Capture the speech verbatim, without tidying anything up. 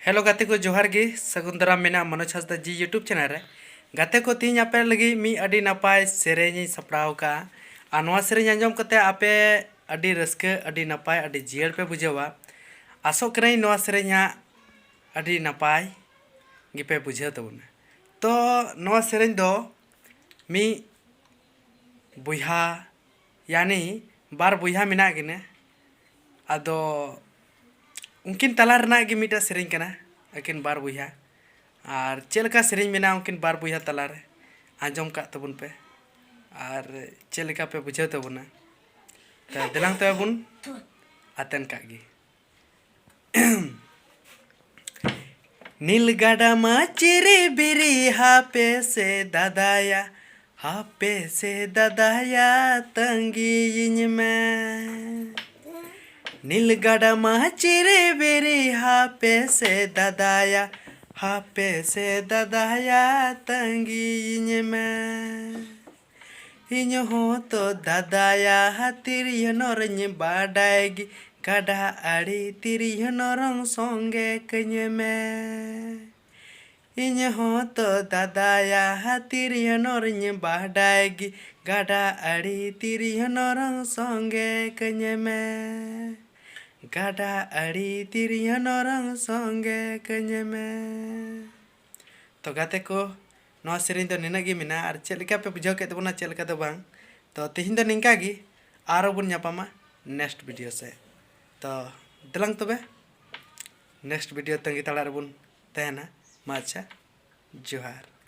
Hello ᱜᱟᱛᱮ ᱠᱚ, ᱡᱚᱦᱟᱨ ᱜᱮ᱾ ᱥᱟᱹᱜᱩᱱ ᱫᱟᱨᱟᱢ ᱢᱮᱱᱟᱜᱼᱟ ᱢᱚᱱᱳᱡᱽ ᱦᱟᱸᱥᱫᱟ ᱡᱤ YouTube ᱪᱮᱱᱮᱞ ᱨᱮ᱾ ᱜᱟᱛᱮ ᱠᱚ, ᱛᱮᱦᱮᱧ ᱟᱯᱮ ᱞᱟᱹᱜᱤᱫ ᱢᱤᱫ ᱟᱹᱰᱤ ᱱᱟᱯᱟᱭ ᱥᱮᱨᱮᱧ ᱤᱧ ᱥᱟᱯᱲᱟᱣ ᱟᱠᱟᱫᱼᱟ᱾ ᱟᱨ ᱱᱚᱣᱟ ᱥᱮᱨᱮᱧ ᱟᱸᱡᱚᱢ ᱠᱟᱛᱮ ᱟᱯᱮ ᱟᱹᱰᱤ ᱨᱟᱹᱥᱠᱟᱹ, ᱟᱹᱰᱤ ᱱᱟᱯᱟᱭ, ᱟᱹᱰᱤ ᱡᱤᱭᱟᱹᱲ ᱯᱮ ᱵᱩᱡᱷᱟᱹᱣᱟ᱾ ᱟᱥᱚᱜ ᱠᱟᱹᱱᱟᱹᱧ ᱱᱚᱣᱟ ᱥᱮᱨᱮᱧ ᱦᱟᱸᱜ ᱟᱹᱰᱤ ᱱᱟᱯᱟᱭ ᱜᱮᱯᱮ ᱵᱩᱡᱷᱟᱹᱣ ᱛᱟᱵᱚᱱᱟ᱾ ᱛᱚ ᱱᱚᱣᱟ ᱥᱮᱨᱮᱧ ᱫᱚ ᱢᱤᱫ ᱵᱚᱭᱦᱟ, ᱭᱟᱱᱤ ᱵᱟᱨ ᱵᱚᱭᱦᱟ ᱢᱮᱱᱟᱜ ᱠᱤᱱᱟᱹ᱾ ᱟᱫᱚ ᱩᱱᱠᱤᱱ ᱛᱟᱞᱟ ᱨᱮᱱᱟᱜ ᱜᱮ ᱢᱤᱫᱴᱟᱝ ᱥᱮᱨᱮᱧ ᱠᱟᱱᱟ, ᱟᱹᱠᱤᱱ ᱵᱟᱨ ᱵᱚᱭᱦᱟ᱾ ᱟᱨ ᱪᱮᱫ ᱞᱮᱠᱟ ᱥᱮᱨᱮᱧ ᱢᱮᱱᱟᱜᱼᱟ ᱩᱱᱠᱤᱱ ᱵᱟᱨ ᱵᱚᱭᱦᱟ ᱛᱟᱞᱟᱨᱮ, ᱟᱸᱡᱚᱢ ᱠᱟᱜ ᱛᱟᱵᱚᱱ ᱯᱮ᱾ ᱟᱨ ᱪᱮᱫ ᱞᱮᱠᱟ ᱯᱮ ᱵᱩᱡᱷᱟᱹᱣ ᱛᱟᱵᱚᱱᱟ, ᱛᱚ ᱫᱮᱞᱟᱝ ᱛᱚᱵᱮ ᱵᱚᱱ ᱟᱛᱮᱱ ᱠᱟᱜ ᱜᱮ᱾ ᱱᱤᱞ ᱜᱟᱰᱟ ᱢᱟ ᱪᱤᱨᱤ ᱵᱤᱨᱤ ᱦᱟᱯᱮ ᱥᱮ ᱫᱟᱫᱟᱭᱟ, ᱦᱟᱯᱮ ᱥᱮ ᱫᱟᱫᱟᱭᱟ ᱛᱟᱺᱜᱤᱭᱤᱧ ᱢᱮ᱾ ᱱᱤᱞ ᱜᱟᱰᱟ ᱢᱟ ᱪᱤᱨᱤ ᱵᱤᱨᱤ ᱦᱟᱯᱮ ᱥᱮ ᱫᱟᱫᱟᱭᱟ, ᱦᱟᱯᱮ ᱥᱮ ᱫᱟᱫᱟᱭᱟ ᱛᱟᱺᱜᱤᱭᱤᱧ ᱢᱮ᱾ ᱤᱧ ᱦᱚᱸ ᱛᱚ ᱫᱟᱫᱟᱭᱟ ᱛᱤᱨᱭᱳ ᱱᱚᱨᱚᱧ ᱵᱟᱰᱟᱭ ᱜᱮ, ᱜᱟᱰᱟ ᱟᱲᱮ ᱛᱤᱨᱭᱳ ᱱᱚᱨᱚᱝ ᱥᱚᱸᱜᱮ ᱠᱟᱹᱧ ᱢᱮ᱾ ᱤᱧ ᱦᱚᱸ ᱛᱚ ᱫᱟᱫᱟᱭᱟ ᱛᱤᱨᱭᱳ ᱱᱚᱨᱚᱧ ᱵᱟᱰᱟᱭ ᱜᱮ, ᱜᱟᱰᱟ ᱟᱲᱮ ᱛᱤᱨᱭᱳ ᱱᱚᱨᱚᱝ ᱥᱚᱸᱜᱮ ᱠᱟᱹᱧ ᱢᱮ᱾ ᱜᱟᱰᱟ ᱟᱲᱮ ᱛᱤᱨᱭᱳ ᱱᱚᱨᱚᱝ ᱥᱚᱸᱜᱮ ᱠᱟᱹᱧ ᱢᱮ᱾ ᱛᱚ ᱜᱟᱛᱮ ᱠᱚ, ᱱᱚᱣᱟ ᱥᱮᱨᱮᱧ ᱫᱚ ᱱᱤᱱᱟᱹᱜ ᱜᱮ ᱢᱮᱱᱟᱜᱼᱟ᱾ ᱟᱨ ᱪᱮᱫ ᱞᱮᱠᱟ ᱯᱮ ᱵᱩᱡᱷᱟᱹᱣ ᱠᱮᱫ ᱛᱟᱵᱚᱱᱟ, ᱪᱮᱫ ᱞᱮᱠᱟ ᱫᱚ ᱵᱟᱝ᱾ ᱛᱚ ᱛᱮᱦᱮᱧ ᱫᱚ ᱱᱤᱝᱠᱟ ᱜᱮ, ᱟᱨᱚ ᱵᱚᱱ ᱧᱟᱯᱟᱢᱟ next video ᱥᱮᱫ᱾ ᱛᱚ ᱫᱮᱞᱟᱝ ᱛᱚᱵᱮ, next video ᱛᱟᱺᱜᱤ ᱛᱟᱲᱟ ᱨᱮᱵᱚᱱ ᱛᱟᱦᱮᱱᱟ᱾ ᱢᱟ ᱟᱪᱪᱷᱟ, ᱡᱚᱦᱟᱨ᱾